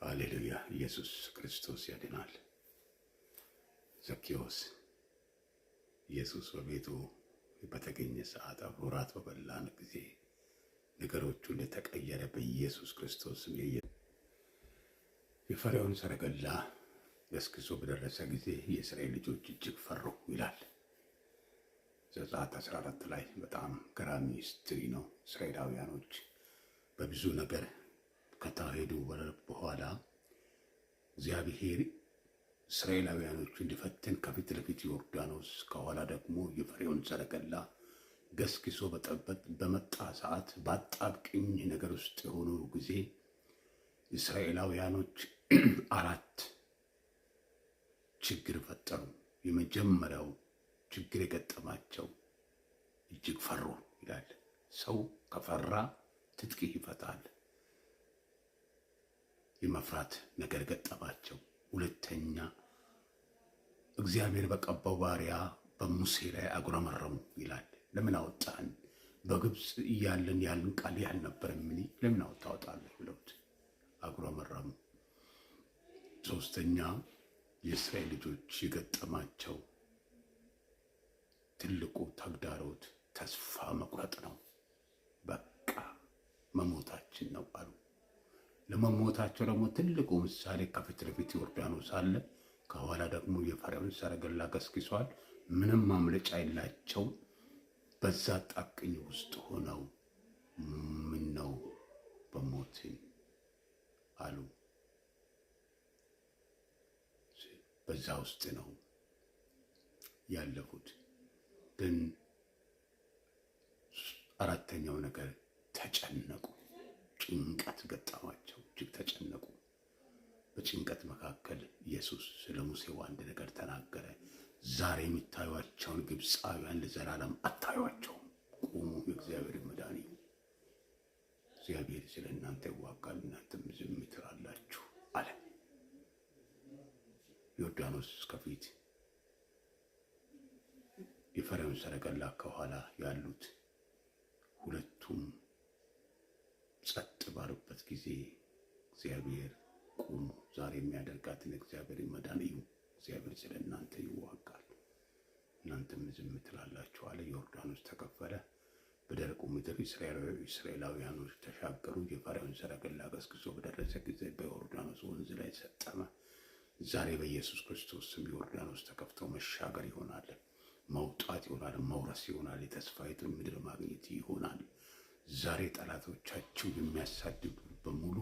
ሃሌሉያ! ኢየሱስ ክርስቶስ ያድናል። ዘኬዎስ ኢየሱስ በቤቱ በተገኘ ሰዓት አብሮ ራት በበላን ጊዜ ነገሮቹ እንደተቀየረ በኢየሱስ ክርስቶስ ስም። የፈርዖን ሰረገላ ገስግሶ በደረሰ ጊዜ የእስራኤል ልጆች እጅግ ፈሩ ይላል። ዘጸአት 14 ላይ በጣም ገራሚ history ነው። እስራኤላውያኖች በብዙ ነገር ከተሄዱ በኋላ እግዚአብሔር እስራኤላውያኖቹ እንዲፈትን ከፊት ለፊት ዮርዳኖስ፣ ከኋላ ደግሞ የፈርዖን ሰረገላ ገስግሶ በመጣ ሰዓት በአጣብቅኝ ነገር ውስጥ የሆኑ ጊዜ እስራኤላውያኖች አራት ችግር ፈጠሩ። የመጀመሪያው ችግር የገጠማቸው እጅግ ፈሩ ይላል። ሰው ከፈራ ትጥቅ ይፈታል። የመፍራት ነገር ገጠማቸው። ሁለተኛ እግዚአብሔር በቀባው ባሪያ በሙሴ ላይ አጉረመረሙ ይላል። ለምን አወጣህን? በግብፅ እያለን ያልን ቃል ያልነበረምን? ለምን ታወጣለህ ብለውት አጉረመረሙ። ሶስተኛ የእስራኤል ልጆች የገጠማቸው ትልቁ ተግዳሮት ተስፋ መቁረጥ ነው። በቃ መሞታችን ነው አሉ። ለመሞታቸው ደግሞ ትልቁ ምሳሌ ከፊት ለፊት ዮርዳኖስ አለ፣ ከኋላ ደግሞ የፈርዖን ሰረገላ ገስግሷል። ምንም ማምለጫ የላቸው። በዛ ጣቅኝ ውስጥ ሆነው ምን ነው በሞትን አሉ። በዛ ውስጥ ነው ያለፉት። ግን አራተኛው ነገር ተጨነቁ። ጭንቀት ገጠማቸው፣ እጅግ ተጨነቁ። በጭንቀት መካከል ኢየሱስ ስለ ሙሴው አንድ ነገር ተናገረ። ዛሬ የሚታዩቸውን ግብፃውያን ለዘላለም አታዩቸውም። ቁሙ፣ የእግዚአብሔር መዳን እዩ። እግዚአብሔር ስለ እናንተ ይዋጋል፣ እናንተም ዝም ትላላችሁ አለ። ዮርዳኖስ ከፊት፣ የፈርዖን ሰረገላ ከኋላ ያሉት ሁለቱም ጸጥ ባሉበት ጊዜ እግዚአብሔር ቁሙ፣ ዛሬ የሚያደርጋትን እግዚአብሔር መዳን እዩ። እግዚአብሔር ስለ እናንተ ይዋጋል፣ እናንተም ዝም ትላላችሁ አለ። ዮርዳኖስ ተከፈለ። በደረቁ ምድር እስራኤላውያኖች ተሻገሩ። የፈርዖን ሰረገላ ገስግሶ በደረሰ ጊዜ በዮርዳኖስ ወንዝ ላይ ሰጠመ። ዛሬ በኢየሱስ ክርስቶስ ስም ዮርዳኖስ ተከፍቶ መሻገር ይሆናል፣ መውጣት ይሆናል፣ መውረስ ይሆናል፣ የተስፋይቱን ምድር ማግኘት ይሆናል። ዛሬ ጠላቶቻችሁ የሚያሳድዱ በሙሉ